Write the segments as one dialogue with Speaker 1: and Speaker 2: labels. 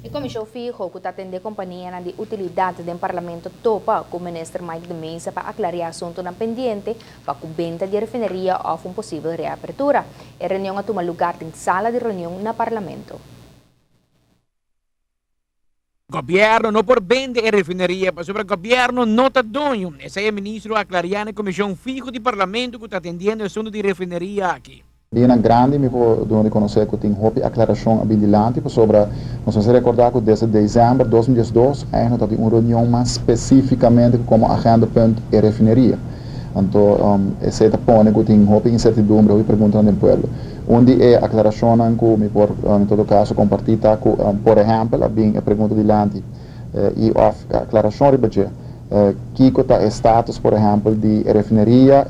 Speaker 1: E komishon fiho ku ta atendé kompanianan di utilidat den Parlamento topa ku Minister Mike de Meza pa aklariá asuntunan pendiente pa ku benta di e refineria òf un posibel reapertura. E reunion a tuma lugar den sala di reunion na Parlamento.
Speaker 2: Gobièrnu no por bende e refineria pasobra gobièrnu no ta doño. Esei e ministro a aklariá na e komishon fiho di Parlamento ku ta atendiendo e asuntu di refineria aki.
Speaker 3: Dianan grandi mi por duna di konosé ku tin hopi aklarashon a bin dilanti pasobra nos mester rekordá ku desde desèmber 2012 eigen ta tin un reunion mas spesífikamente ku komo agendapunt e refineria. Anto esei ta pone ku tin hopi insertidumbre, hopi preguntanan den pueblo. Un di e aklarashonnan ku mi por en todo kaso kompartí ta ku por ehèmpel a bin e pregunta dilanti i òf aklarashon riba dje. Kiko ta e status por ehempel di e refineria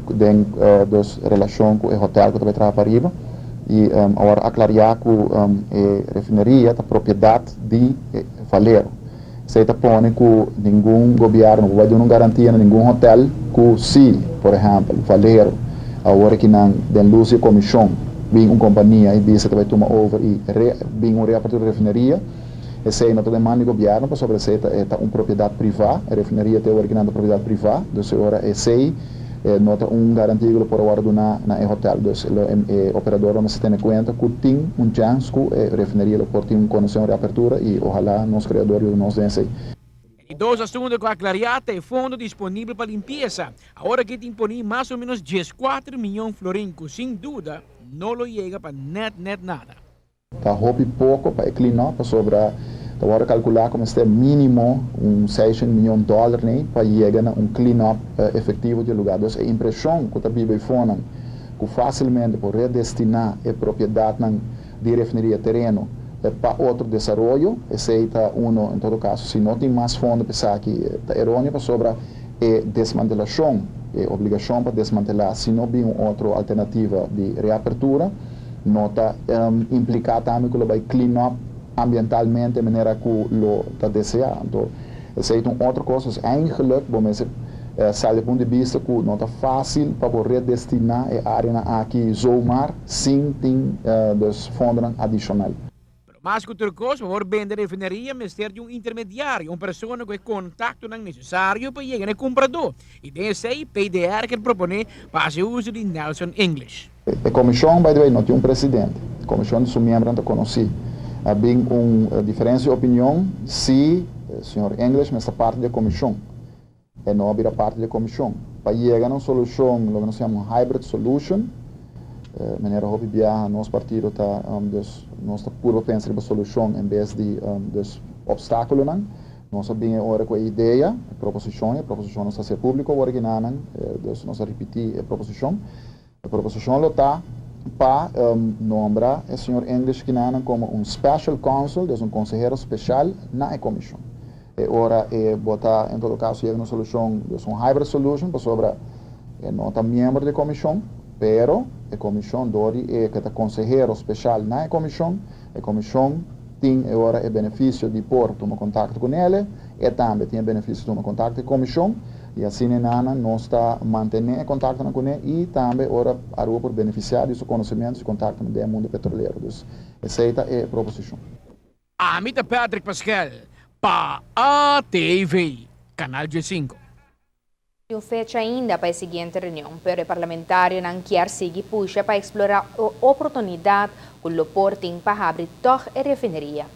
Speaker 3: den dus relashon ku e hotel ku ta bai traha pariba? I awor aklariá ku e refineria ta propiedat di Valero. Esei ta pone ku ningun gobièrnu no por bai duna un garantia na ningun hotel ku si por ehempel Valero awor aki nan den lus di e komishon bin un kompania i bisa ta bai tuma over i bin un reapertura di refineria. Esei no ta den man di gobièrnu pasobra esei ta e ta un propiedat privá, e refineria te ora kinan ta propiedat privá, dus e ora esei no ta un garantia ku lo por a wòrdu duná na e hotèl. Dus lo e operador lo mester tene kuenta ku tin un chèns ku e refineria lo por tin un konosé un reapertura i ohalá nos Kreador yuda nos den esei.
Speaker 2: E di dos asuntu ku a klariá ta e fondo disponibel pa limpiesa. Awor aki tin poní mas o ménos 14 mion florin ku sin duda no lo yega pa nèt nèt nada.
Speaker 3: Ta hopi poko pa e clean up pasobra ta wòrdu kalkulá ku mester mínimo un 600 mion dòler nei pa yega na un clean up efektivo di e lugá. Dus e impreshon ku ta biba eifonan ku fásilmente por redestiná e propiedatnan di refineria tereno pa otro desaroyo, esei ta uno en todo kaso si no tin mas fondo pa esaki ta eróneo pasobra e desmantelashon, e obligashon pa desmantelá si no bin un otro alternativa di reapertura, no ta impliká tambe ku lo bai clean up ambientalmente manera ku lo ta deseá. Anto esei ta un otro kos. Dus eigenlijk bo mester sali punto di bista ku no ta fásil pa bo redestiná e áreanan aki zomaar sin tin dus fondonan adishonal.
Speaker 2: Pero mas ku tur kos, pa por bende refineria mester di un intermediario, un persona ku e kontaktonan nesesario pa yega na e kumpradó. I den esei PDR kier proponé pa hasi uso di Nelson English.
Speaker 3: E komishon, by the way, no tin un presidente. E komishon di su miembronan ta konosí. A bin un diferensia di opinion si señor English mester parti di e komishon. E no a bira parti di e komishon. Pa yega na un solushon, loke nos yama un hybrid solution, manera hopi biaha nos partido ta, dus nos ta purba pensa riba solushon en bes di dus opstákulonan. Nos a bin e ora ku e idea, e proposishon, e proposishon nos ta hasi públiko awor akinanan, dus nos a ripití e proposishon. E proposishon lo ta pa nombra e señor English kinanan komo un special counsel, dus un konsehero speshal na e komishon. E ora e bo ta en todo kaso yega na un solushon, dus un hybrid solution, pasobra e no ta miembro di e komishon, pero e komishon dor di e ke ta konsehero speshal na e komishon, e komishon tin e ora e benefisio di por tuma kontakto ku nele, e tambe tin e benefisio di tuma kontakto ku e komishon. I asina nan nos ta mantené e kontaktonan kuné i tambe ora Aruba por benefisiá di su konosementu, su kontaktonan den e mundu petrolero. Dus esei ta e proposishon.
Speaker 2: Ami ta Patrick Paskel pa ATV, Canal 15.
Speaker 1: Un fecha ainda pa e siguiente reunion, pero e parlamentarionan kier sigui pusha pa explora e oportunidad cu lo por tin pa habri toch e refineria.